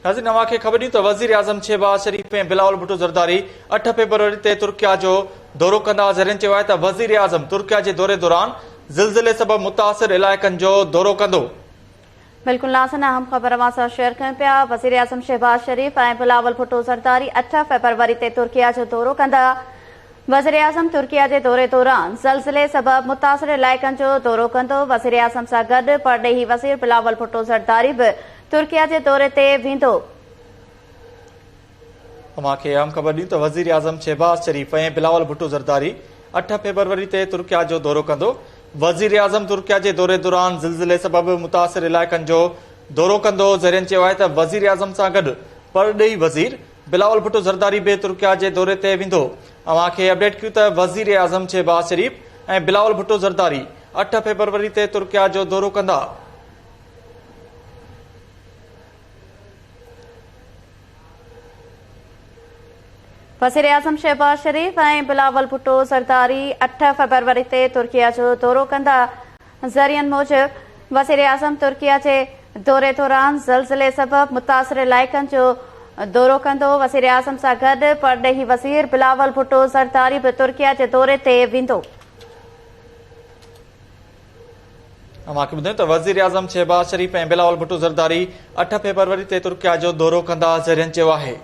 ناظرين اوهان کي خبر ڏيون ته وزيراعظم شهباز شريف ۽ بلاول ڀٽو زرداري 8 فيبروري تي ترڪيا جو دورو ڪندا. ذريعن چيو آهي ته وزيراعظم ترڪيا جي دوري دوران زلزلي سبب متاثر علائقن جو دورو ڪندو. بلڪل ناظرين اهم خبر اوهان سان شيئر ڪيون پيا وزيراعظم شهباز شريف ۽ بلاول ڀٽو زرداري 8 فيبروري تي ترڪيا جو دورو ڪندا. وزيراعظم ترڪيا جي دوري دوران زلزلي سبب متاثر علائقن جو دورو ڪندو. وزيراعظم سان گڏ پرڏيهي وزير بلاول ڀٽو زرداري به ترڪيا جي دوري تي ويندو. اوهان کي اهم خبر ڏيون ته وزيراعظم شهباز شريف ۽ بلاول ڀٽو زرداري 8 فيبروري تي ترڪيا جو دورو ڪندو. وزيراعظم ترڪيا جي دوري دوران زلزلي سبب متاثر علائقن جو دورو ڪندو. ذريعن چيو آهي ته وزيراعظم سان گڏ پرڏيهي وزير بلاول ڀٽو زرداري به ترڪيا جي دوري تي ويندو. اوهان کي اپڊيٽ ڪيون ته وزيراعظم شهباز شريف ۽ بلاول ڀٽو زرداري 8 فيبروري تي ترڪيا جو دورو ڪندا. وزيراعظم شهباز شريف ۽ بلاول ڀٽو زرداري 8 فيبروري تي ترڪيا جو دورو ڪندا. ذريعن موجب وزيراعظم ترڪيا جي دوري دوران زلزلي سبب متاثر علائقن جو دورو ڪندو. وزيراعظم سان گڏ پرڏيهي وزير بلاول ڀٽو زرداري به ترڪيا جي دوري تي ويندو. اوهان کي ٻڌايون ته وزيراعظم شهباز شريف ۽ بلاول ڀٽو زرداري 8 فيبروري تي ترڪيا جو دورو ڪندا. ذريعن چيو آهي.